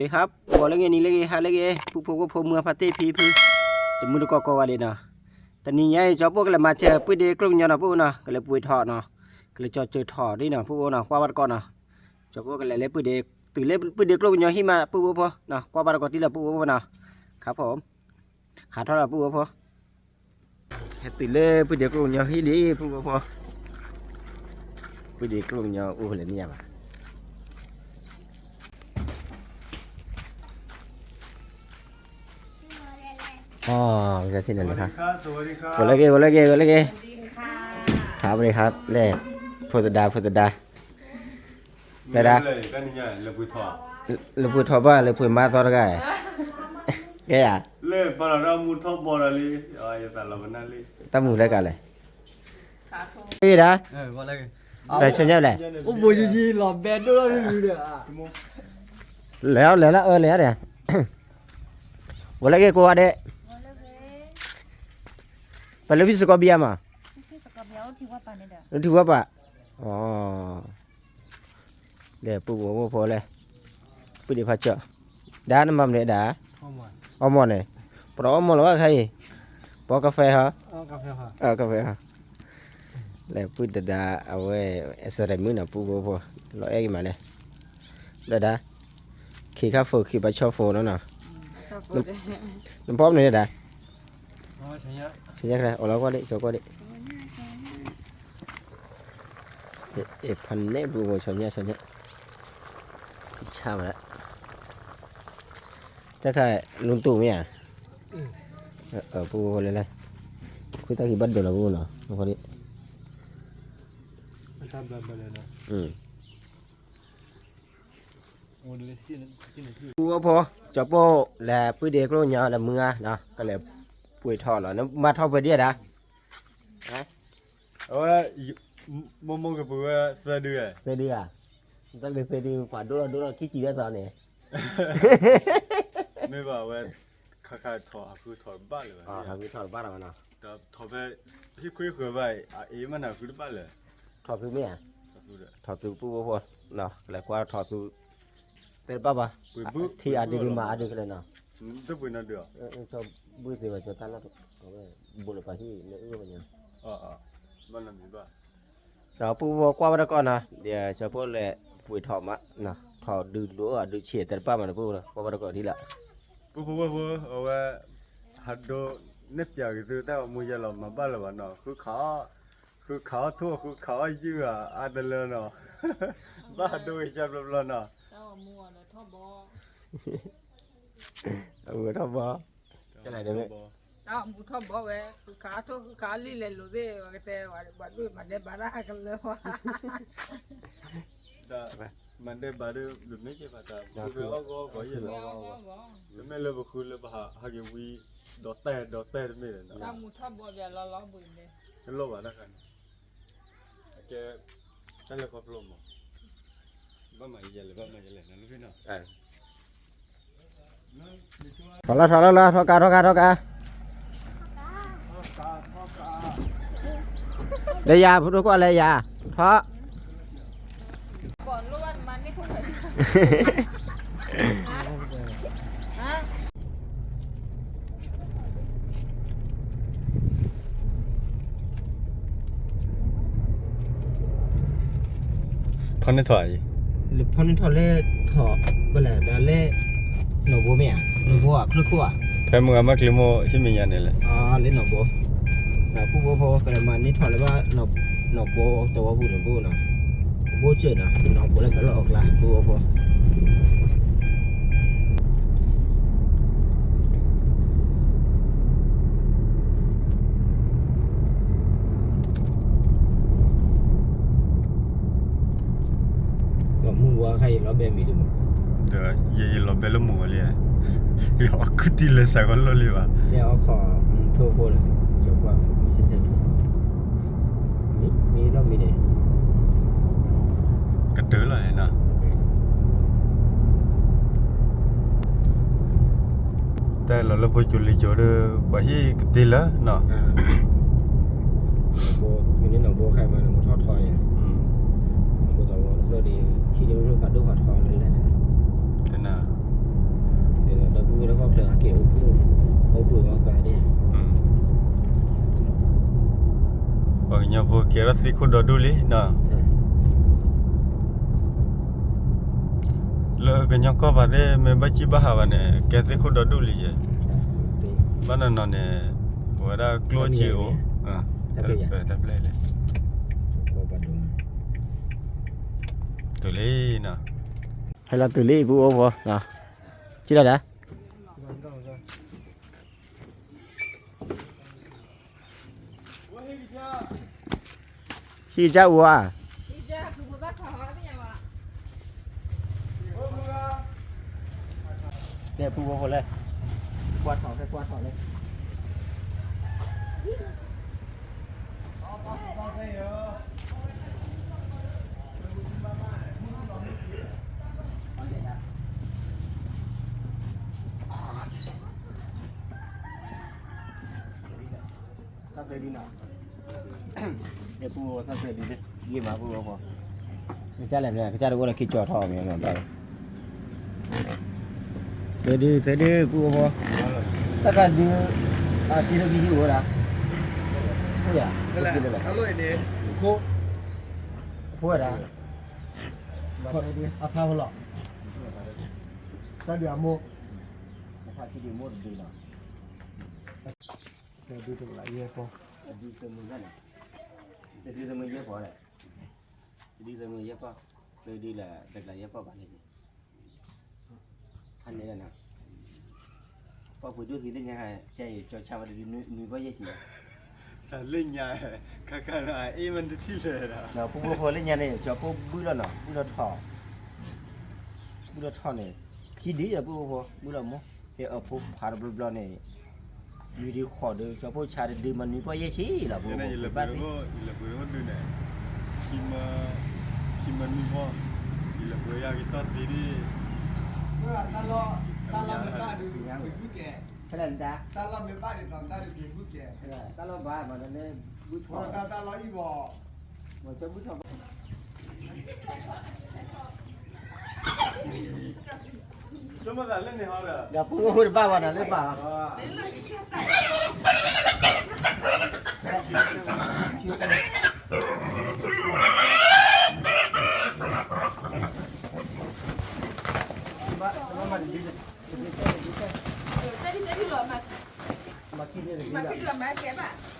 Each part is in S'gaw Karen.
ဒီးဟါ ဂီၤလၢအဂ့ၤ နံၤလၢအဂ့ၤ ဟါလၢအဂ့ၤ ပုၢ်ဖိဝဲၢ်ဖိ မုၢ်ဖါတံၢ်ဖံဖု တမုၢ်တကိးကိးဂၤဒဲးနီၤ, တနံၤညါအံၤ ကၠီပိၢ်ကလဲၤမၤစၢၤ ပုၢ်ဒ့ကျိၣ်ကညီနီၤ ပုၢ်နီၤ ကလဲၤပှ့ၤထီၣ်နီၤ, ကလဲၤကၠီၤစၢၤထီၣ်ဒ်နီၤ ပုၢ်ဖိနီၤ ကွၢ်ဘၣ်တကိးနီၤ, ကၠီပိၢ်ကလဲၤလၢပုၢ်ဒ့ တုၤလၢပုၢ်ဒ့ကျိၣ်ကညီဟံၣ်မး ပုၢ်ဖိဖိနီၤ ကွၢ်ဘၣ်တကိးတံၢ်လၢပုၢ်ဖိဖိနီၤ, ခါဖိ ဟးထီၣ်လီၤပုၢ်ဖိဖိ ဟဲတုၤလၢပုၢ်ဒ့ကျိၣ်ကညီဟံၣ်လံ ပုၢ်ဖိဖိ, ပုၢ်ဒ့ကျိၣ်ကညီအိၣ်ဖဲလဲၣ်မ့ၢ်ညါဘၣ်. အီ ကစံၣ်န့ၣ်လံခါ, ဝဲလၢဂ့ၤ ဝဲလၢဂ့ၤ ဝဲလၢဂ့ၤ, ခါပရ့ခါလဲၣ်, ဖိသဒါ ဖိသဒါ လဲၤဒၣ်, လၢပှ့ၤထီၣ်ဘၣ် လၢပှ့ၤမါသီတဂၤ, ကဲယၤ, လၢပှ့ၤထီၣ်ဘၣ်လံ, တၢ်မုာ်လၢကလဲၣ်, ကဲဒၣ်, လဲၤဆိညါလဲၣ်, အိၣ်ဘိယံၤယံၤလီၤဘဲဒိၣ်လီၤဒုဒီး, လဲၤအီၤလဲၤလၢအၢလဲၤဧါ, ဝဲလၢဂ့ၤကိးဂၤဒဲး, ပှၤလၢဖံစကီးဘံယါမး, လၢထံဝဲပၢ်, အီ ဒီးပုၢ်ဖိဝဲၢ်ဖိလဲၣ်, ပုၢ်ဒ့ဖးကၠီ, ဒၣ်နမၤမနုၤဒၣ်, အီၣ်မီၢ်န့ၣ်, ပတအီၣ်မီၢ်လၢၤဘၣ်ခါအံၤ, ပအီၣ်ကဖဲဟီ, ကဖဲဟီ, လဲၤပုၢ်တဒါအဝဲ, အစရ့မုၣ်နီၤ ပုၢ်ဖိဖိ, လီၤအဲၣ်ဂ့ၤမးလဲၣ်, ဒီးဒၣ်, ခံခါဖိခံဘၣ်ဆီဖိနီၤနီၤ, နဖီမနုၤဒၣ်, ဆညါ အီၣ်လီၤကွၢ်ဒံး ကၠီကွၢ်ဒံး ဖးနဲၣ်ပူဖိ ဆီညၣ် ဆီညၣ်, ဆါမးလၢ, တၢ်ခါ လူတူၢ်မ့ၢ်ဧါ, ပူဖိလဲၣ်လဲၣ်, ခွံတၢ်ခံဘၣ်ဒိးလီၤပူဖိနီၤ, ပူဖိ, ကၠီပိၢ်လဲၤပုၢ်ဒ့ကျိၣ်ညီလၢမုၢ်ဂၤနီၤ ကလဲၤပှ့ၤထီၣ်လီၤ နမၤထီၣ်ပှဲၤဒံးဒၣ်, အဝဲ, မိၢ်မိၢ်ကပှ့ၤဝဲသၢဒုဧါ, သၢဒုဧါ, တၢ်လၢသၢဒု ပှၤဒိၣ်လီၤဒိၣ်လီၤခံကံၤဝဲသီန့ၣ်, မ့ၢ်ဘၣ်ဝဲ, ခါခါထီၣ်ဟးဃုထီၣ်တဘၣ်လၢၤဘၣ်, ဟးဃုထီၣ်တဘၣ်လၢၤဘၣ်နီၤ, ထီၣ်ဖဲ, ဟံၣ်ခွ့ဃၢၤဘၣ်, အအ့မ့ၢ်နၤဃုတဘၣ်လၢၤ, ထီၣ်သုမ့ၢ်ဧါ, ထီၣ်သုပူဖိဖိ, လဲၤကွၢ်ထီၣ်သု, တဲတဘၣ်ဘၣ်, ထံအါဒုမၤအါဒုကလဲာ်နီၤ, ဘုသ့ၣ်ဘၣ်ကၠီတၢ်လီၢ်, ဘိလၢပှၤဟံၣ်လၢအုၣ်ဝဲညါ, ဒီးပူဖိကွၢ်ဘၣ်တကီၢ်နီၤ, ဒီးကၠီဖိလဲၤပှ့ၤထီၣ်မး, ထီၣ်ဒုးဒိၣ်အဒုးဆံးတဲတဘၣ်မးန့ၣ် ပူဖိကွၢ်ဘၣ်တကီၢ်ဒ်လီၤ, ပူဖိဝဲဖိ, အဝဲ, ဟးဒိ, နဲၣ်ပၠးက့ၤသုတၢ်အိၣ်မူယဲလီၤမၤဘၣ်လၢၤဘၣ်နီၤ ဃုခးအီၣ်, ဃုခးအီၣ်ထိၣ် ဃုခးအီၣ်ယုၢ်ဧါ အါတလၢနီၤ, ဘၣ်ဒိဝဲကၢ်ဘျီဘျီနီၤ, အမူထီၣ်ဘီ, တၢ်အမူထီၣ်ဘီဝဲ ဃုခးအီၣ်ထိၣ် ဃုခးအီၣ်လံလဲၤလိာ်သ့ၣ် ပှၤကတဲဝဲ ပှၤဒိၣ်မၤဒဲးဘၣ်တၢ်ဟးကလၢာ်ဝဲ, မၤဒဲးဘၣ်ဒီး မ့ၢ်ကဲဖးတၢ် ပှၤအီၣ်ဂီၢ်ဂီၢ်ယဲၢ်လီၤ, တမ့ၢ်လၢပဃုလၢပဟးက့ၤဝံၤ ဒီးတဲာ် ဒီးတဲာ်တမ့ၢ်ဒီး တၢ်မူထီၣ်ဘီဘၣ်လီၤလီၤဘှံးန့ၣ် တလိၣ်ဘၣ်တၢ်ခါန့ၣ်, အကဲ, တၢ်လဲၤခီဖျိမး, ဘၣ်မၤယဲလဲၣ် ဘၣ်မၤယဲလဲၣ် နလူၤဖံနီၤ ထီၣ်လၢထီၣ်လၢလၢ ထီၣ်ကါ ထီၣ်ကါ ထီၣ်ကါ, လၢယၤ ဖိဒိၣ်ကွၢ်လၢယၤ, ထီၣ် ဖီၣ်န့ၢ်ထီၣ်အံၤ, ဖီၣ်န့ၢ်ထီၣ်လၢထီၣ်, ဘၣ်လဲၣ်ဒၣ်လဲၣ်, နီၢ်ဘိမ့ၢ်ဧါ, နီၢ်ဘိအချၢခိၣ်ဧါ, ဖဲမုၢ်ဂၤမၢ်ချံမိၢ်ဟံၣ်မဲာ်ညါန့ၣ်လဲၣ်, လၢနီၢ်ဘိ, ဒီးပူဖိဖိကလဲၤမၤန့ၢ်ထီၣ်လၢၤဘၣ်, နီၢ်ဘိတဝီပူၤန့ၣ်ဘိနီၤ, ဘိစၢၢ်နီၤ နီၢ်ဘိလၢတၢ်လီၢ်အကျါ ပူဖိဖိ ပှၤမုၢ်ဝါခါအံၤလီၤဘဲမံၤဒုးမး, ဒီးယယလီၤဘဲလၢမုၢ်ဝါလံ, ယအီၣ်ခုတံၢ်လၢစးကီးလီၢ်လံဘၣ်, လဲၤအီၣ်ခိၣ်မုၢ်ထိဖိန့ၣ်, မံၤလီၤမံၤန့ၣ် ကတၢၢ်လီၤန့ၣ်နီၤ, တၢ်လီၤလၢဖိကၠိလံၤကၠိဒီး ပှၤဟံၣ်ကတ့လၢနီၤ, မ့ၢ်န့ၣ်နီၢ်ဘိခါအံၤမး နမ့ၢ်ထီၣ်ထီအံၤ, နမ့ၢ်သဝီတဖျၢၣ်ဒီး ဟံၣ်ဒိၣ်ဒိၣ်ဖးဒိၣ်ဖးထီလဲၣ်လဲၣ်, ကနၣ်, ဖိကဲထီၣ်သ့ၣ်ခိၣ်ဒီဒူၣ်လံနီၤ, လၢကညီကီၢ်ပၤသ့ၣ် မ့ၢ်ဘၣ်စံၣ်ဘၣ်ဟးဘၣ်န့ၣ် ကဲသ့ၣ်ခိၣ်ဒီဒူၣ်လံယဲ, ဘၣ်နီၤနီၤန့ၣ် ပဝဲဒၣ်ကျိၣ်စ့အိၣ်, တၢ်ပျဲၢ်လဲၣ်, တုၤလံနီၤ, ဟဲလီၤတုၤလံ ပုၢ်ဖိ, စံၣ်လီၤဒၣ် ဟံၣ်ကစၢ်အူဧါ, လဲၤပူဖိလဲၣ်, ကွၢ်ထီၣ်လဲၣ်, ကွၢ်ထီၣ်လဲၣ်. သၣ်သၢဒုနီၤ, ပူဖိသၣ်သၢဒု, ယမၤပူဖိ, ကစၢ်လဲၣ်, ကစၢ်တအိၣ်ဒီးခံကၠီၤထီၣ်အီၤမ့ၢ်, သၢဒု သၢဒု ပူဖိ, တၢ်ခါဒု, အတ့ထီၣ်ကံဟံၣ်အိၣ်ဝဲဒၣ်, တၢ်လီၢ်အံၤန့ၣ်, အဖိဝဲဒၣ်, အဖါဖီလီၤ, တၢ်ဒုးအမိၢ်, အဖါခံဒုးမိၢ်တဒုနီၤ. တဒုတကလးယဲၢ်ပီၢ်, တဒုသၢမုၢ်န့ၣ်, တဒုသၢမုၢ်ယဲၢ်ပီၢ်လဲၣ်, တဒုသၢမုၢ်ယဲၢ်ပီၢ်, သၢဒုလၢတကလးယဲၢ်ပီၢ်ဘၣ်န့ၣ်, ဖးန့ၣ်လီၤနီၤ, ပီၢ်ပှ့ၤဒိၣ်သံလၢညါ, ကၠီဆါဝဲတဒုနွံပီၢ်ယဲၢ်ဆံ, တၢ်လၢညါ, ခါခါနီၤ အ့ၣ်မ့ၢ်တထံၣ်လၢၤဒီး, ပူဖိလၢညါန့ၣ် ကၠီဖိဘုၣ်ထီၣ်နီၤ, ဘုၣ်ထီၣ်ထီၣ်, ဘုၣ်ထီၣ်ထီၣ်န့ၣ်, ခံဒုဒီးပူဖိ, ဘုၣ်ထီၣ်မိၢ်, ဟဲအဖိဖးတဘျီဘျီန့ၣ်, နွံဒုဃိးဒု, ကၠီဖိဆါတဒုမၤနွံပီၢ်ယဲၢ်ဆံလီၤ, ပူဖိဘၣ်သ့ၣ်, ယလဲၤပှ့ၤဒိၣ်န့ၣ်, ခံမၤနွံပီၢ်, ယလဲၤပှ့ၤယၤက့ၤတီၢ်သ့ဒ်, တၢ်လီၢ်မ့ၢ်ဘၣ်ဒုး,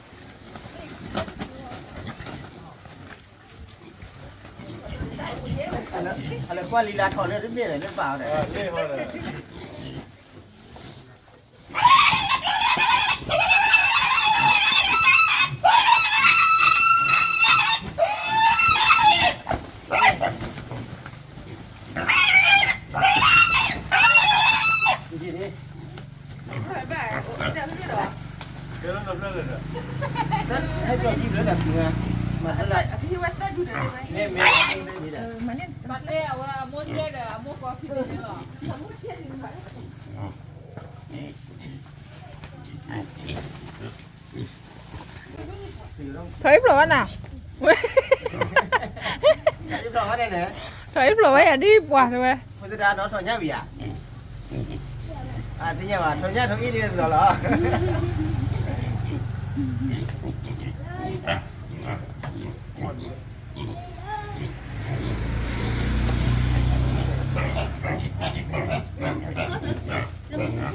တၢ်လီၢ်မ့ၢ်ဘၣ်ဒ်သိးတၢ်ဒုးက့ၤဘုၣ်ကဲ, တၢ်လီၢ်ဘၣ်မၤဒီးလၢ, ဘုၣ်ထီၣ်, တၢ်လီၢ်အံၤဘၣ် ဒီးပူဖိတဘၣ်ဘၣ်ဒီးလၢဘၣ်,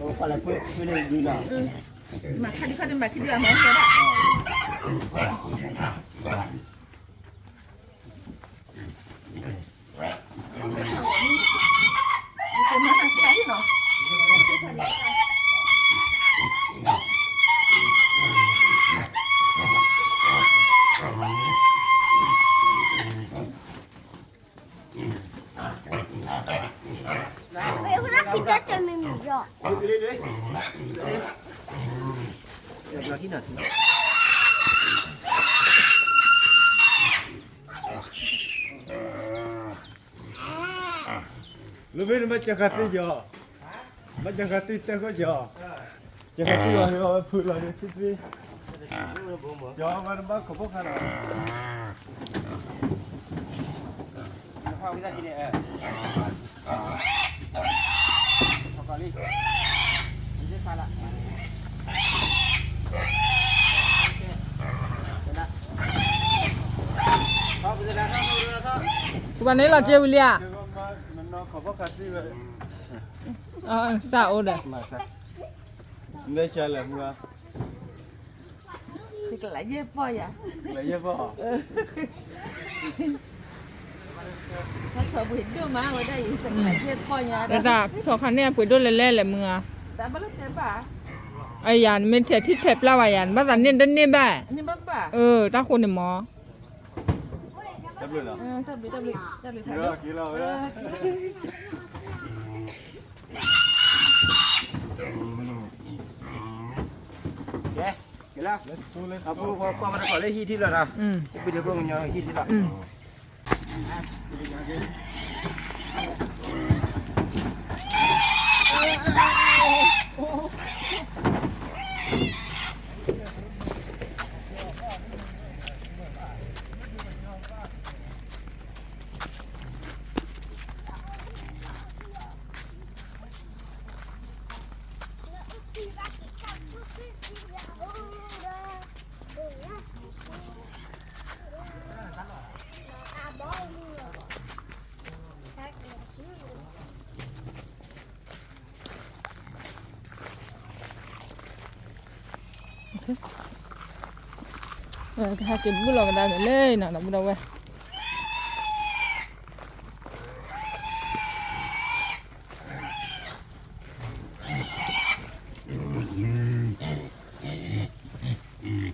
အလဲၤကွၢ်လံလၢထီၣ်လၢတမ့ၢ်လၢဘၣ်ဒီး, ထီၣ်အံၤဖျိးဘၣ်နၤ, ထီၣ်အံၤဖျိးဘၣ်ယၤဒ်ပှၤတဲဝဲ, ထီၣ်ညၣ်ဘၣ်, ထီၣ်ညၣ်ထီၣ်အံၤဒ်သိးလီၤ. လၢမ့ၢ်နဘၣ်ကၢဃာ်သ့ၣ်ကီး, ဘၣ်ကၢဃာ်သ့ၣ်တဲဃီကီး, ကၢဃာ်သ့ၣ်လီၤန့ၣ် အဝဲဖုးလီၤန့ၣ် ထံသ့ၣ်, ကီးဝဲနဘၣ်ခိးဖိခါလီၤ. လံ, လံ, ပှၤန့ၣ်လီၤက့ဝံၤလံဧါ, စၢ်အိၣ်ဒီး, ဒ်တၢ်ထီၣ်ခါန့ၣ် အပှ့ၤဒိၣ်မးဝဲဒၣ်အံၤ တၢ်ခါန့ၣ်အပှ့ၤဒိၣ်လဲၤလဲၤလဲၤမုၢ်ဧါ, အယၤ နမ့ၢ်ထဲးထံထဲးပျၢ်ဘၣ်ယၤ နဘၣ်သးန့ၢ်တန့ၢ်ဘၣ်, အၢ တၢ်ဃိန့ၣ်မး, အပူၤကွၢ်ဘၣ်တခီလၢဟံၣ်ထံလီၤဒီး, ဟံၣ်ထံလီၤ. ကဟဲက့ၤဘူၣ်လီၤကဒါက့ၤလၢနီၤ ဒီပုၢ်ဒီဝဲၢ်,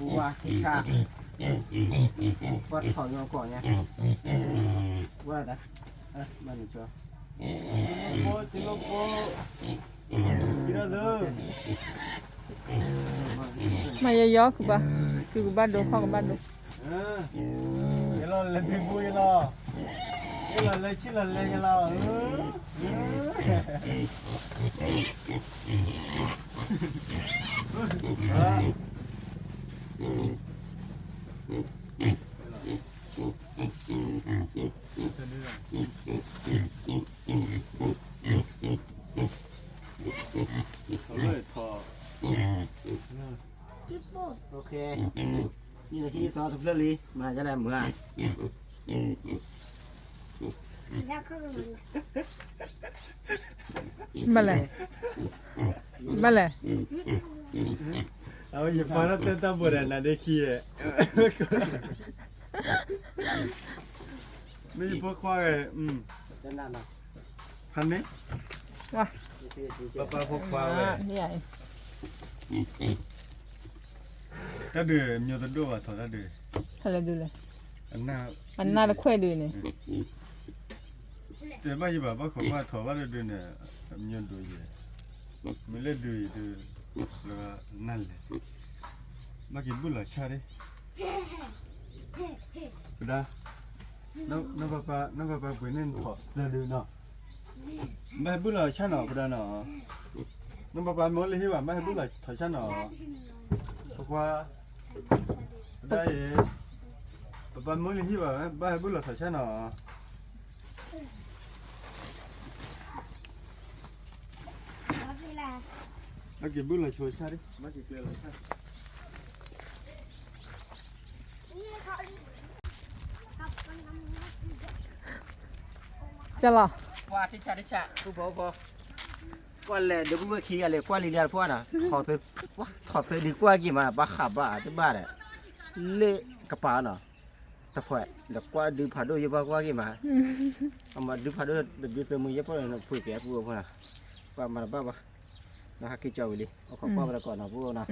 ဝါခါ, ပှၤထီၣ်ညီကီၢ်ညါ, ဝါဒၣ်, မၤန့ၣ်ကၠီ မၤယယီကဘၣ်, ကုကဘၣ်ဒိ ဖီၣ်ကဘၣ်ဒိ, ယလီၤလဲၤဘံဘူယလီၤ, ယလီၤလဲၤဆံလီၤလဲၤယလီၤ. ဘၣ်လဲၣ်, ဘၣ်လဲၣ်, အဝဲယပာ်လီၤတဲတၢ်ဘိးဒီးနၤဒ့ခံ, မ့ၢ်ယဖိခွါဂ့ၤ, ဖးန့ၣ်, ပၢ်ပၢ်ဖိခွါဝဲ, တၢ်ဒုးမ့ၢ်တဒိၣ်ဘၣ်ထီၣ်တၢ်ဒုး, အနၢ်တခွဲၣ်ဒုးန့ၣ်, တဲဘၣ်ယဘၣ်ဘၣ်ခိးကွၢ်ထီၣ်ဘၣ်တဒုးန့ၣ်, မ့ၢ်ဒိၣ်ယဲ, မ့ၢ်လၢဒုးအံၤဒုး, နၢ်လဲၣ်, ဘၣ်က့ၤဘူၣ်လီၤဆၣ်ဒၣ်, ပဒါ, နဘၣ်ပၢ်ပှ့ၤန့ၢ်နထီၣ်သၢဒုးနီၤ, ဘၣ်ဟဲဘူၣ်လီၤဆၣ်နီၤ ပဒါနီၤ, နဘၣ်ပၢ်မ့ၢ်အိၣ်လၢဟံၣ်ဘၣ် ဘၣ်ဟဲဘူၣ်လီၤထီၣ်ဆၣ်နီၤ, ပခွါ, ပဒါအံၤ, ပပၢ်မ့ၢ်အိၣ်လၢဟံၣ်ဘၣ် ဘၣ်ဟဲဘူၣ်လီၤထီၣ်ဆၣ်နီၤ. ဘၣ်က့ၤဘူၣ်လီၤဆိဆၣ်, ဘၣ်က့ၤကျဲလီၤဆၣ်, ကလီၤ, ကွၢ်လဲၣ် ဒီပုၢ်ဝဲၢ်ခံဂၤလဲၣ် ကွၢ်လံလံတဖၣ်နီၤ, ထီၣ်သၢဒုးကွၢ်က့ၤမး ဘၣ်ဃးဘၣ်တဘၣ်ဒီး, လၢကပၤနီၤ, တဖၣ်, ဒီးကွၢ်ဒုးဖးဒိၣ်ယဘၣ်ကွၢ်က့ၤမး, အမၤဒုးဖးဒိၣ်တဒုးသၢမုၢ်ယဲၢ်ပီၢ်န့ၣ် ဖုကဲအပူၤအဖိနီၤ, ကွၢ်မၤတဘၣ်ဘၣ်, နဟးက့ၤကၠီဝံၤလံ အခီၣ်ကွၢ်ဝဲတကိးနီၤ ပူၤနီၤ,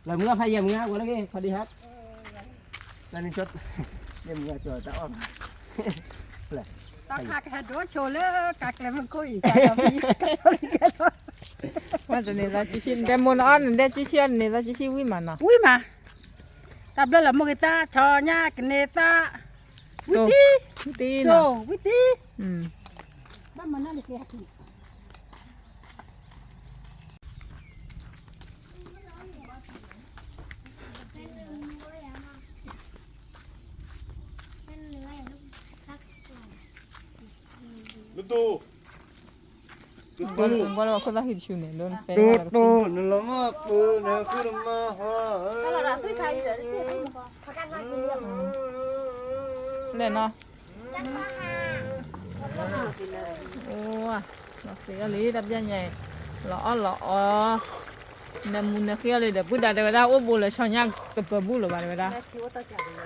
လၢမုၢ်ဖးယဲၢ်မုၢ် ဝဲလၢဂ့ၤ ခီဒံဟး, လၢန့ၣ်, ယဲၢ်မုၢ်ကၠီတၢ်အီၣ်, တၢ်ခါကဟဲဒိၣ်ဆိလၢကးကျဲမုၢ်ခိၣ်အံၤ, ဝဲတန့ၢ်သးကဆံ, ဒဲမိၢ်နအီၣ်နဒဲကဆံအီၣ်တန့ၢ်သးကဆံဝံၣ်မးနီၤ, ဝံၣ်မး, တၢ်ဘျၢလီၤမိၢ်ဂ့ၤတၢ် ဆီညါကန့ၢ်သး, ဝံၣ်တံၢ်, ဝံၣ်တံၢ်, ဘၣ်မနုၤလဲၣ် လၢတူၢ်, လၢတူၢ်, လၢတူၢ်, နလီၤမၢ်ပၢၢ် နဃုနမါဟီ, လဲၣ်နီၤ, အိၣ်, လီၤဃံအီၤလံ တၢ်ပျဲၢ်ညါအံၤ, လီၤအီၣ်လီၤအီ, နမူနဃံအီၤလံဒီး ပုၢ်ဒါတဲဝဲဒၣ် အိၣ်ဘူးလၢဆီညၣ်ကပၢၤဘူၣ်လၢၤဘၣ် တဲဝဲဒၣ်,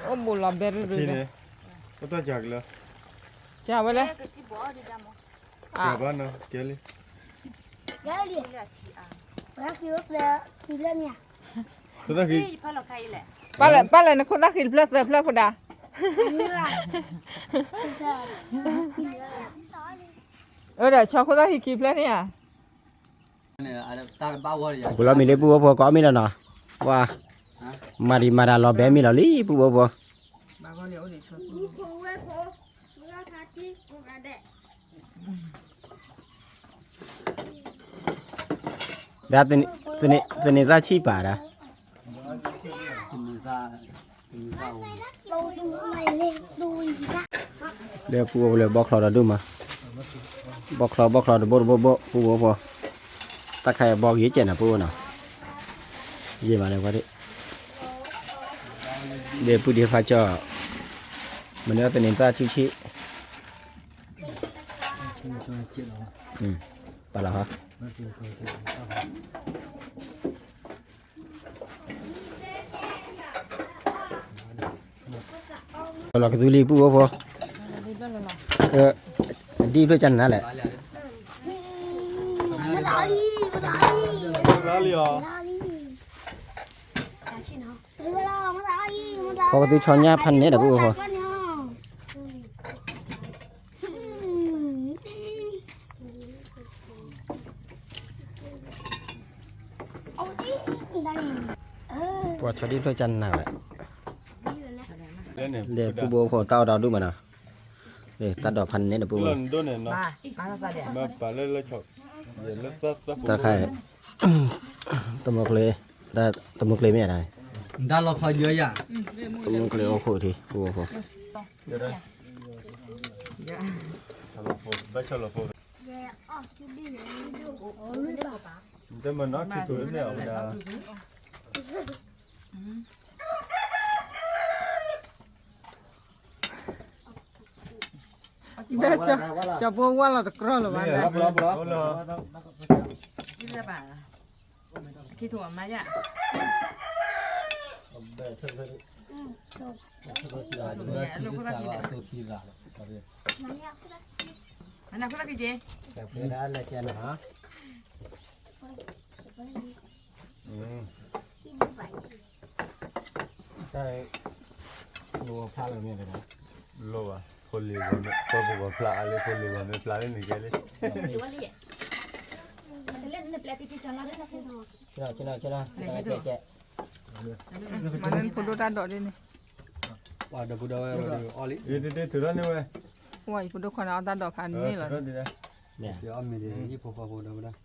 အိၣ်ဘူးလီၤဘဲရူၤရူၤ, ကဝဲလဲၣ်, ကဘၣ်နီၤ ကဲလံ, ခိၣ်သၣ်ဃံ, ပၢ်လဲၣ် ပၢ်လဲၣ် နခိၣ်သၣ်ဃံတဖျၢၣ်သၢဖျၢၣ်ဖိဒါ, အၢ ဒီးဆီခိၣ်သၣ်ဃံခံဖျၢၣ်န့ၣ်ဧါ, ပလီၢ်မံၤလၢပုၢ်ဝဲၢ်ဖိကိးမံၤလီၤနီၤ, ပှၤ, မၤဒံးမၤဒၣ်လီၤဘဲမံၤလီၤလံ ပုၢ်ဝဲၢ်ဖိ ဒီးသန့ၤသၣ်ဆံၣ်ပာ်ဒၣ်, ဒီးပုၢ်ဝဲၢ်ဖိလၢဘီချီဒီးဒူၣ်မး, ဘီချီဘီချီတဘိတဘိတဘိ ပုၢ်ဝဲၢ်ဖိ, တၢ်ခါအံၤဘီကယဲၢ်ကဲးနၤ ပုၢ်ဝဲၢ်နီၤ, ယဲၢ်မးလၢပှၤဒၣ်, ဒီးပုၢ်ဒံးဖးကၠီ, မ့ၢ်န့ၢ်သန့ၤသၣ်ဆံၣ်ဆံၣ်, ပာ်လီၤဟီ လီၤကသူလံ ပုၢ်ဝဲၢ်ဖိ, ဒ်ဖျၢၣ်ကနၤလဲၣ်, ဖီကသူဆီညၣ်ဖးန့ၣ်ဒီး ပုၢ်ဝဲၢ်ဖိ ပှၤဆီဒံၣ်ဖျၢၣ်ကနၤဝဲ, ဒီးပုၢ်ဝဲၢ်ဖိတၢ်အီၣ်တၢ်ဒူၣ်မးနီၤ, တၢ်ဒိးဖးန့ၣ်ဒီး ပုၢ်ဝဲၢ်ဖိ, တၢ်ခါ, တမုၢ်ကျ့, တမုၢ်ကျ့မ့ၢ်ဧါ, တမုၢ်ကျ့အိၣ်ခိၣ်ထံ ပုၢ်ဝဲၢ်ဖိ ကၠီဖိဝါလီၤတကြီလၢၤဘၣ်, ခံထူၣ်အမါယၣ်, အနၢ်ခိၣ်သၣ်က့ၤ, တၢ်, လိၣ်ဘၣ်, ဖိလံၤဂီၤမ့ၢ် ပၢ်ဖိဂီၤဖျါအါလၢ ဖိလံၤဂီၤမ့ၢ်ဖျါလၢန့ၣ်ကဲလံ, မၤလၢဖိဒိၣ်တၢ်ဒိးဒ်န့ၣ်, ဝါဒီပုၢ်ဒီဝဲၢ်အီၣ်လံ, ယတတဲထုးထီၣ်န့ၢ်ဝဲ, ဝါယဖိဒိၣ်ခွါန့ၣ် အီၣ်တၢ်ဒိးဖးန့ၣ်လီၤ, ယအီၣ်မ့ၤဒီး ယဖိဃီဖိဒီဝဲဒၣ်,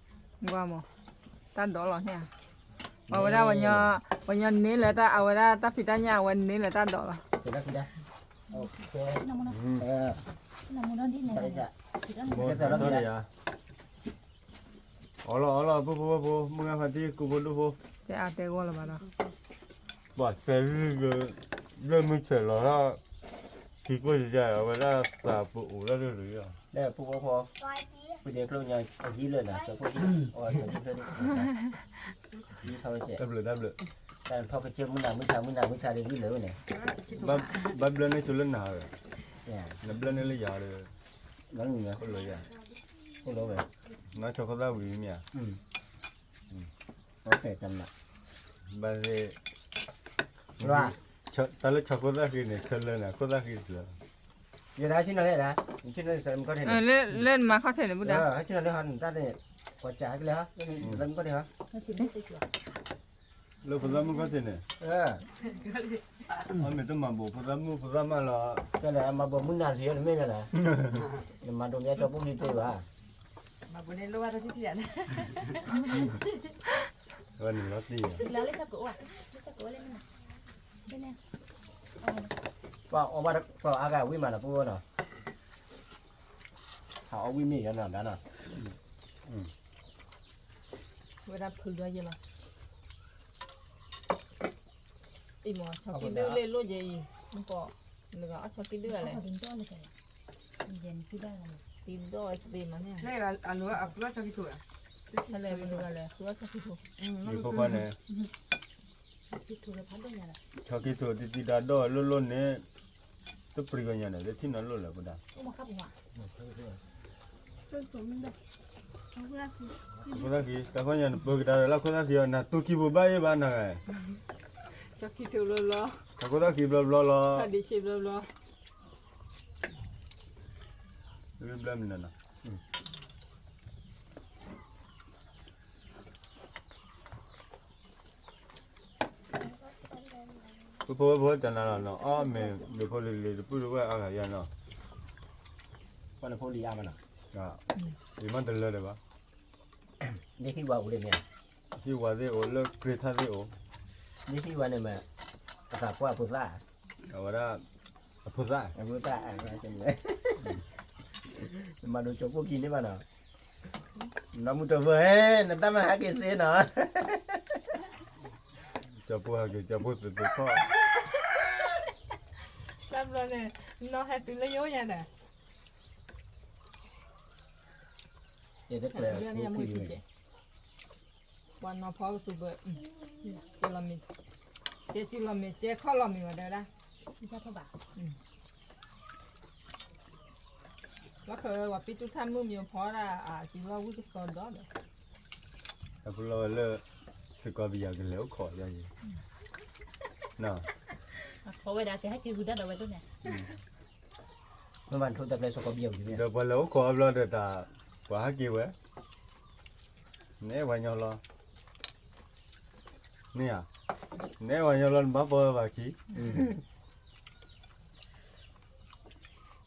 ကွၢ်မး, တၢ်ဒိးလီၤန့ၣ်ဧါ, အဝဲဒၣ်, ပှၤညီန့ၢ်လၢတၢ် အဝဲဒၣ်တၢ်ဖံးတၢ်ညၣ် အဝဲန့ၢ်လၢတၢ်ဒိးလီၤ, အီလီၤအီလီၤ ပုၢ်ဖိဝဲၢ်ဖိ မုၢ်ဂၢ်ဖါတံၢ် ကူဖိဒိၣ်ဖိ, တဲအါတဲဂီၢ်လၢၤဘၣ်ဒီး, ပှၤတဲ, လၢမုၢ်ဆဲးလီၤထီၣ်, ထံကိၢ်ယၤ အဝဲဒၣ်သးပအိၣ်လၢတရံး, လၢပုၢ်ဖိဖိ, ပဒဲကျိညါအဟံးလၢနၤ သကိးဟံး, တဘျုးတဘျုး, တၢ်ထီၣ်ကစၢၢ်မုၢ်နၤမုၢ်ဆါ မုၢ်နၤမုၢ်ဆါဒီးဟံးလၢဝဲန့ၣ်, ဘၣ်ဘျၢန့ၢ်ဆိလၢနၤဒီး, နဘျၢန့ၢ်လၢယၤဒီး, အိၣ်လီၤယၤ, အိၣ်လီၤဝဲ, နီၢ်ဆီခိၣ်သၣ်ဝံၤမ့ၢ်ဧါ, ဘၣ်သ့ၣ်, တၢ်လၢဆီခိၣ်သၣ်ဃံန့ၣ် ခဲလၢာ်န့ၣ် ခိၣ်သၣ်ဃံတဖျၢၣ်, ယဲဒၣ်ဆ့ၣ်နီၤလဲၣ်ဒၣ်, ဆ့ၣ်နီၤလဲၣ်, လၢနမၤခီၣ်ထံးန့ၣ် ပုၢ်ဒါ, ဆ့ၣ်နီၤလဲၣ်ဟီ နတၢ်န့ၣ်, ကွၢ်စးကလဲၣ်ဟီ, လၢမုၢ်ခီၣ်ထံးဟီ လၢဖိသၣ်မုၣ်ခီၣ်ထံးန့ၣ်, အမ့ၢ်တမၤဘူးဖိသၣ်မုၣ်ဖိသၣ်မၣ်လီၤ, ကဲလၢမၤဘူးမုၢ်နၤလံၤနမ့ၢ်ကလဲၣ်, နမၤဒိးမ့ၢ်ကၠီပိၢ်မံတ့ၢ်ဘၣ်, မၤဘူးန့ၣ်လိၣ်ဘၣ်တၢ်ထံၣ်ထံၣ်ဧါ, ဝဲန့ၣ်လီၤတံၢ်ဧါ, ပှၤအီၣ်ဘၣ်တၢ်အါဂၤဝံၣ်မးနီၤ ပုၢ်ဝဲၢ်နီၤ, ဟးအီၣ်ဝံၣ်မ့ၢ်ယၤနီၤ ဒါနီၤ, ဝဲဒၣ်ဖုးဒီးယဲလီၤ, အံၤမ့ၢ်ဆီကံဒုၣ်လၢလိၣ်ယဲအံၤ, မ့ၢ်ကီး, နကအီၣ်ဆီကံဒုၣ်လဲၣ်, ယဲနကံဒၣ်လီၤ တံၤဒီၣ်သ့မးန့ၣ်, အလိၤအကျီၢ်ဆီခံထိး, လဲၤမနုၤလဲၣ် ကျီၢ်ဆီခံထိး, ယဖိခွါန့ၣ်, ဆီခံထိးတံၤတံၤဒီၣ်ဒီၣ်လိၣ်လိၣ်န့ၣ်, တပြံကီၢ်ညါန့ၣ် တထံၣ်နီၤလိၣ်လၢၤပဒၣ်, ခိၣ်သၣ်ခံ, တၢ်ခီၣ်ညါန့ၣ် ပၢကဒါလၢခိၣ်သၣ်ခံအီၤ နတူၢ်ခံပူၤဘၣ်အ့ၣ်ဘၣ်နၤ, ဆီခံထိးဘျီဘျီ, တၢ်ခိၣ်သၣ်ခံဘျီဘျီလီၤ, ဆီဒံးဆံဘျီဘျီ, ဘျီမနုၤနီၤ ပဖိဝဲဖိတနၤလီၤနီၤ အီၣ်မ့ၤ မ့ၤဖိလံၤလံၤတပုၢ်တဝဲၢ်အါဂၤယါနီၤ, ပှၤနဖိလံၤအါမးနီၤ, ယမ့ၢ်တလၢဒီးဘၣ်, ဒ့ဟံၣ်ဝါအိၣ်လံမ့ၢ်ဧါ, ဟံၣ်ဝါသ့ၣ်အိၣ်လၢကြ့ထၣ်သ့ၣ်အိၣ်, ဒ့ဟံၣ်ဝါန့ၣ်မ့ၢ် အသးပှၢ်အဖိသၣ်, အဝဲဒၣ် အဖိသၣ်, အဖိသၣ်, နမၤဒိးကၠီၤပိၢ်ခံန့ၣ်ဘၣ်နီၤ, နီၢ်မုၢ်တၢ်ဖိဧၢ, နတၢ်မၤဟးက့ၤစ့နီၤ ကၠီၤပိၢ်ဟးက့ၤ ကၠီၤပိၢ်သုးသုးခီၣ်, တၢ်ဘျီန့ၣ် နီၢ်ဟဲတုၤလၢယအိၣ်ညါဒီး, ယတကျဲၤ ပှၤနီၤဖီကသူဘၢ, ကဲလီၤမ့ၤ, ကဲစုလီၤမ့ၤ ကဲခီၣ်လီၤမ့ၤဝဲဒၣ်, လီၢ်ခၢၣ်ဝဲပံတူၢ်ထၣ်မုၣ်မံၤဖီဒၣ် အစုလီၢ်ဝံၣ်ကစီဒီဒီး, အဖူလီၤဝဲလၢ စကီၤပယၤကလဲၤအိၣ်ခိးယါယံၤ, အဝဲဒၣ်ကဟဲက့ၤဂုၤတၢ်ဒီးဝဲဒိၣ်န့ၣ် မ့ၢ်ဘၣ်နထိၣ်တၢ်ကျဲစကီၤဘံၣ်အီၤဒီးပှၤလဲၤအိၣ်ခိးအဘျီဒီးတၢ် ပှၤဟးက့ၤဝဲ, နအဲၣ်ပှၤညီလီၤ, မ့ၢ်ဧါ, နအဲၣ်ပှၤညီလီၤ နဘၣ်ပိာ်ဝဲဘၣ်ခံ,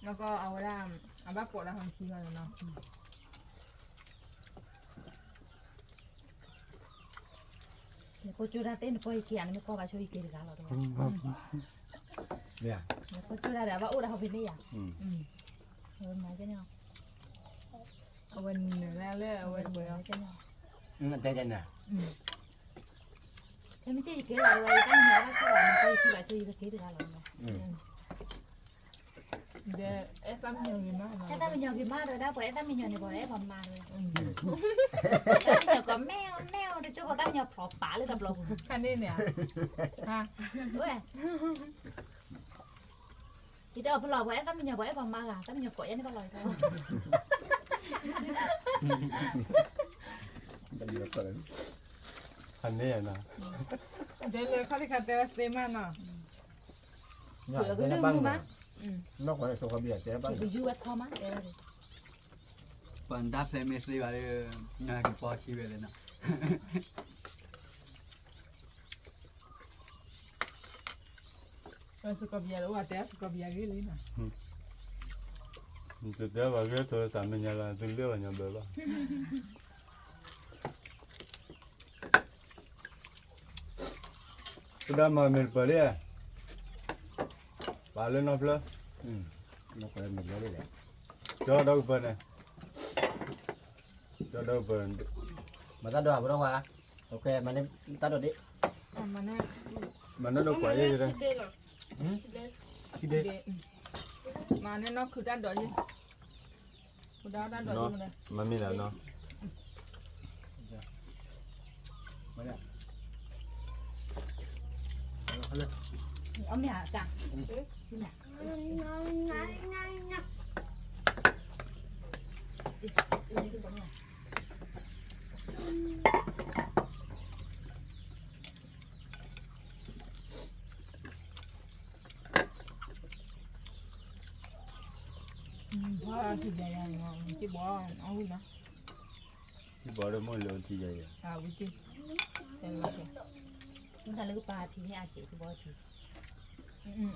နကီအဝဲဒၣ် အဘၣ်ပိာ်ဒၣ်ဟီခံဂၤလီၤနီၤ နကိးကၠိဒၣ်သ့ၣ်နကိးယက့ၤဧါ နမ့ၢ်ကိးဘၣ်ဆိယက့ၤတဂၤလီၤဒီး, နကိးကၠိဒၣ်ဒီး အဘၣ်အိၣ်ဒၣ်ဟီဖဲမ့ၢ်ယၤ, အဝဲမၤကဲန့ၣ်, အဝဲနုာ်လၢအဝဲပှဲၤအီၤ, တဲကဲန့ၣ်, ဖဲမ့ၢ်က့ၤယက့ၤလီၤဒီး ယတၢ်မံၤညီဘၣ်ဆိဘၣ် နကိးယက့ၤဘၣ်ဆိယကက့ၤတဂၤလီၤနီၤ. အဲၣ်တၢ်မံၤညီဂ့ၤမးနီၤ, တၢ်မံၤညီဂ့ၤမးဒီး ဒၣ်ပှၤအဲၣ်တၢ်မံၤညီန့ၣ် ပှၤအဲၣ်ပှၤမါဒီး, တၢ်မံၤညီကိးမ့ၢ်အီၤမ့ၢ်အီၤ တကၠိဖိတၢ်မံၤညီဖျိးပာ်လၢတဘျီပူၤ, ခါန့ၣ်န့ၣ်, ဝဲ, ယတဲအီၤဖျိး ပှၤအဲၣ်တၢ်မံၤညီ ပှၤအဲၣ်ပှၤမါဂၤ တၢ်မံၤညီကိးယါန့ၣ်ဘၣ်လီၤ, ခါန့ၣ်နီၤ, ဒဲလၢခီၣ်တခါတဲဝဲသ့မးနီၤ, နီၢ်ကီၢ်လၢဆိကီၢ်ဘံၣ်တဲဘၣ်, ယူၤဝဲထီမးတဲဝဲ, ပှၤတၢ်ဖျဲမ့ၢ်သ့ဘၣ်ဒီး နကပီၤခံဝဲလဲၣ်နီၤ, စကီၤပယၤအိၣ်တဲစကီၤပယၤဂ့ၢ်လံနီၤ, တတဲဘၣ်ဂ့ၢ်ထိးစးမ့ၢ်ညါလီၤ သုလၢပှၤညီဘၢဘၣ် ပဒၣ်မၤမ့ၢ်တပၢၤလံ, ပာ်လၢနီဖျၢၣ်, ကၠီဒီကပၢၤန့ၣ်, ကၠီဒီကပၢၤ, မၤတၢ်ဒိးအပဒီဝါ, မၤန့ၢ်တၢ်ဒိးဒ့, မၤန့ၢ်ဒိးကွၢ်ယဲၢ်ယဲၢ်, မၤန့ၢ်နီၢ်ခုတၢ်ဒိးယဲၢ် မၤမ့ၢ်ဒၣ်နီၤ, အီၣ်မ့ၢ်အတၢ်,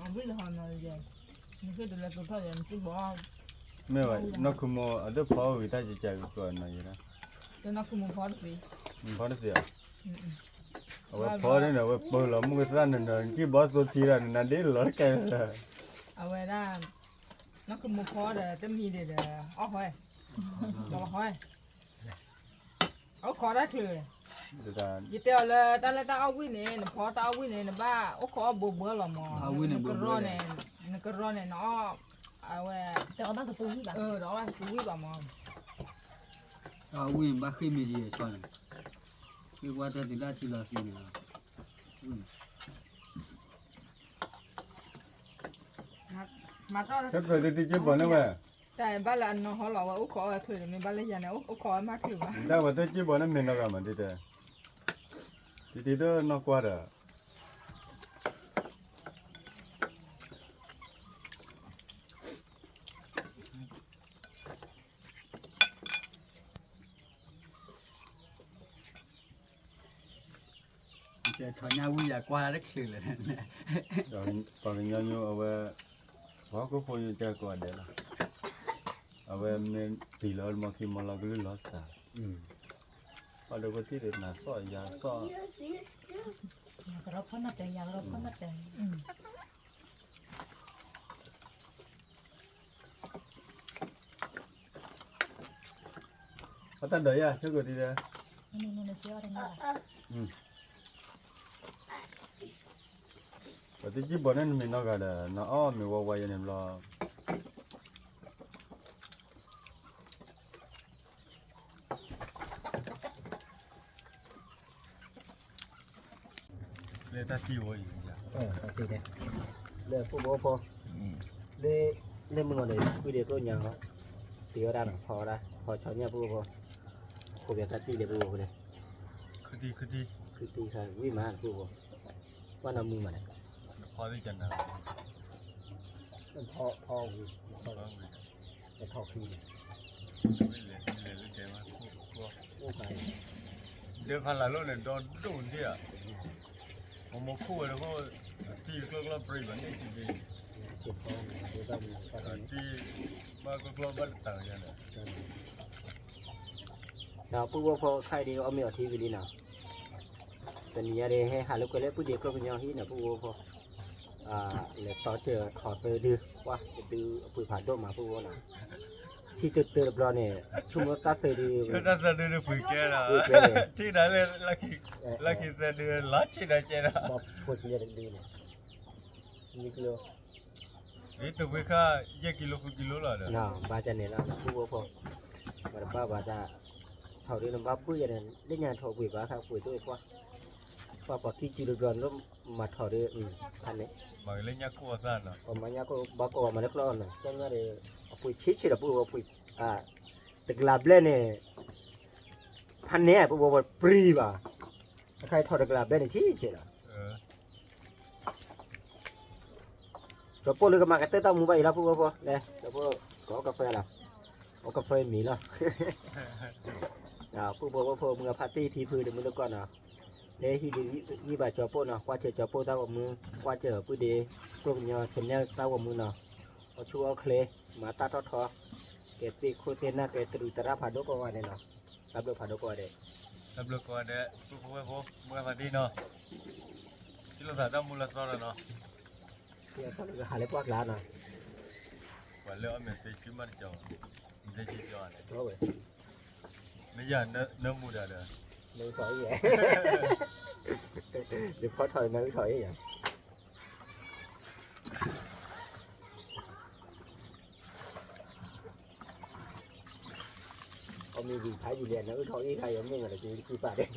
ထံဘီဒီးမိၢ်လၢထံယဲၢ်ယဲၢ်, မ့ၢ်ဝဲ နီၢ်ခုမိၢ်အဒိၣ်ဖီဝံၤတၢ်ကကးကီနီၤယဲၢ်, ဖီတသ့ၣ်, အဝဲဖီန့ၣ်ဒီး အဝဲပၢလီၤမုၢ်ကသၣ်န့ၣ်ဒီး နကံၢ်ဘီသိထံဒီး နနါဒ့လီၤတကဲ, အဝဲဒၣ် နီၢ်ခုမိၢ်ဖီဒီး တမံၤဒံးဒီး အီၣ်ဟီ, လီၤဟီ, အိၣ်ခိးတၢ်ချုး, ယတဲအီၤလၢတၢ်လၢတၢ်အီၣ်ဝံၣ်န့ၣ် နဖီတၢ်အီၣ်ဝံၣ်န့ၣ် နဘၣ်အိၣ်ခိးအီၣ်ဘိဘၢလီၤမး, နကရီန့ၣ်, နကရီန့ၣ် နအီၣ် အဝဲ, တအီၣ်ဘၣ်ကပူၤဝံၣ်ဘၣ်, တအီၣ်ဘၣ်ကပူၤဝံၣ်ဘၣ်မး, အဝံၣ်ဘၣ်ဃ့ၢ်မ့ၢ်ဒ်အံၤဆီန့ၣ်, ဃ့ၢ်ကွၢ်တၢ်သုးဒၣ်ထံလီၤသံန့ၣ်လီၤ, ဝံၣ် ဆၢထၢၣ်တသ့က့ၤဘီၣ်န့ၣ်ဝဲ, တၢ်ဘၣ်လၢအနီၢ်ဟီလီၤဝဲ အိၣ်ခိးအီၤချုးန့ၣ် မ့ၢ်ဘၣ်လၢယၤန့ၣ် အိၣ်ခိးအီၤမးချုးဘၣ်, တၢ်ဝဲသ့က့ၤဘီၣ်န့ၣ်မ့ၢ်နီၢ်ဂၤမး ဒ်တဲ, ဒ်တဲတနီၢ်ကွၢ်ဒီး ပှၤကညီညိအဝဲ, ပှၤကိးဖိညိတၢ်ကိးဂၤဒဲးလီၤ, အဝဲမ့ၢ်ပျံၤလီၤမီၢ်ခံမီၢ်လီၤကလုၢ်လီၤစၢ်, ပှၤဒီးပသံၣ်ဒီးနၤသီၣ်ယၤသီၣ် ကရီဖီနၢ်တဲ ယၤကရီဖီနၢ်တဲ အတၢ်ဒိးယၤ ဆၢကိၣ်တံၢ်တဲ, ပှၤသ့က့ၤဘီၣ်န့ၣ်နမ့ၢ်နီၢ်ဂၤဒီး နအီၣ်မ့ၢ်ဝါဝါယဲန့ၣ်ဘျီ လၢတၢ်သံဝဲအံၤ, လၢပူၣ်ဘိဖိ, လၢ, လၢမုၢ်ဂီၤန့ၣ် ပုၢ်ဒ့ကျိၣ်ညါ, တ့ဝဲဒၣ်နီၤ ဖီဝဲဒၣ် ဖီဆီညၣ်ပူၣ်ဘိဖိ, ခိးပၠးတၢ်တံၢ်လၢပူၣ်ဘိဖိန့ၣ်, ခူတံၢ်ခူတံၢ်, ခူတံၢ်ခါဝံၣ်မးပူၣ်ဘိ, ကွၢ်နီၢ်မုၢ်မးန့ၣ်, ဖီ, ဖီဝံၣ်, ဖီဝံၣ်, ထီၣ်ခံန့ၣ် ဒၢဖးလၢ်လိၣ်န့ၣ် ဒီဒိၣ်ဒံးဧါ, မမိၢ်ခိၣ်ဝဲတခိၣ်, သံကျီကျီပြံဘၣ်န့ၣ်က့ၤ, သံဘၣ်ကျီကျီဘၣ်တတၤယၤန့ၣ်, ဒီးပုၢ်ဝဲၢ်ဖိခါအံၤဒ်အီၣ်မ့ၤအီထံဝံၤလံနီၤ, တနံၤညါဒ် ဟဲဟးလိာ်ကွဲလၢပုၢ်ဒ့ကျိၣ်ကညီဟံၣ်န့ၣ် ပုၢ်ဝဲၢ်ဖိ လဲၤတီထီၣ်သၢဒု, ပှၤတဒုအပှ့ၤဖးဒိၣ်မးပုၢ်ဝဲၢ်နီၤ, ထံတတၢတဘျီန့ၣ် ဆိကမိၣ်တၢ်သၢဒု, တၢ်သၢဒုန့ၣ်ပှ့ၤကဲဒီး, ထံၣ်ဒီးလၢ, လၢခံသၢဒုလီၤဆံးဒီးကဲဒီး, ပှ့ၤကလဲၤတဒုန့ၣ်, မ့ၢ်ကျိ, တပှ့ၤခါ, ယဲၢ်ကံလိဃုကံလိလီၤဒီး, ဘၣ်ဆၣ်န့ၣ်လီၤ ပုၢ်ဝဲၢ်ဖိ, ပှၤတဘၣ်ဘၣ်တၢ်, ထီၣ်ဒုန့ၣ်ဘၣ်ပုၢ်ယဲန့ၣ် လၢညါထီၣ်ပှ့ၤဘၣ်ခါပှ့ၤတအိၣ်ပှၤ ပှၤပှၤခံစုတဘျီန့ၣ် မၤထီၣ်ဒီး, ဖးန့ၣ်, မၤကလၢညါကိၢ်အသးနီၤ, ပှၤမၤညါကိၢ် ဘၣ်ကိးဝဲမၤလၢကျီနီၤ ကညါဒီး, အပှ့ၤဆံးဆံးဒီးပုၢ်ဝဲၢ်ပှ့ၤ, တကလးဘျဲၣ်န့ၣ်, ဖးန့ၣ် ပုၢ်ဝဲၢ်ပှ့ၤပြံဘၣ်, အခါအံၤထီၣ်တကလးဘျဲၣ်န့ၣ်ဆံးဆံးလီၤ ကၠီပိၢ်လၢကမၤကတၢၢ်တၢ်မူဘၣ်အံၤလီၤ ပုၢ်ဝဲၢ်ဖိ, လဲၤ ကၠီပိၢ်, ကအီၣ်ကဖၢလီၤ, အီၣ်ကဖၢမံၤလီၤ, ပုၢ်ဖိဝဲၢ်ဖိ မုၢ်အဖါတံၢ်ဖံဖုတမုၢ်တကိးနီၤ, လၢဟံၣ်ဒုးယံၢ်ဘၣ်ကၠီပိၢ်နီၤ, ကွၢ်စၢၤကၠီပိၢ်တၢ်ဂီၤမူ, ကွၢ်စၢၤပုၢ်ဒ့ကျိၣ်ကညီ channel တၢ်ဂီၤမူနီၤ, အီၣ်ဆူၣ်အီၣ်ချ့, မၤတၢ်ထီၣ်ထီ, ကဲသ့ၣ်ခိၣ်သ့ၣ်နၢ် ကဲတရူးသရၣ်ဖးဒိၣ်ကိးဂၤန့ၣ်နီၤ, တၢ်ဘျုးဖးဒိၣ်ကိးဂၤဒဲး, တၢ်ဘျုးကိးဂၤဒဲး ပုၢ်ဖိဝဲၢ်ဖိ မုၢ်အဖါတံၢ်နီၤ, ထံၣ်လိာ်သးတၢ်မူလၢသီလီၤနီၤ, ထံၣ်လိာ်သးလၢကဟးလၢပှၢ်ကျါနီၤ, ပှၤလၢအီၣ်မ့ၤသ့ကၠူမးတကီ, သ့ကၠူကၠီန့ၣ်, မ့ၢ်ယၤနၢမူဒါဒီး, နအုၣ်ထီၣ်အံၤ, ယဖီထီၣ်နအုၣ်ထီၣ်အံၤယၤ အီၣ်မ့ၤဝံၤဖးယံာ်လံ နအုၣ်ထီၣ်အံၤခါ ယမ့ၢ်မးဒီး က့ၤသံပာ်ဒဲး,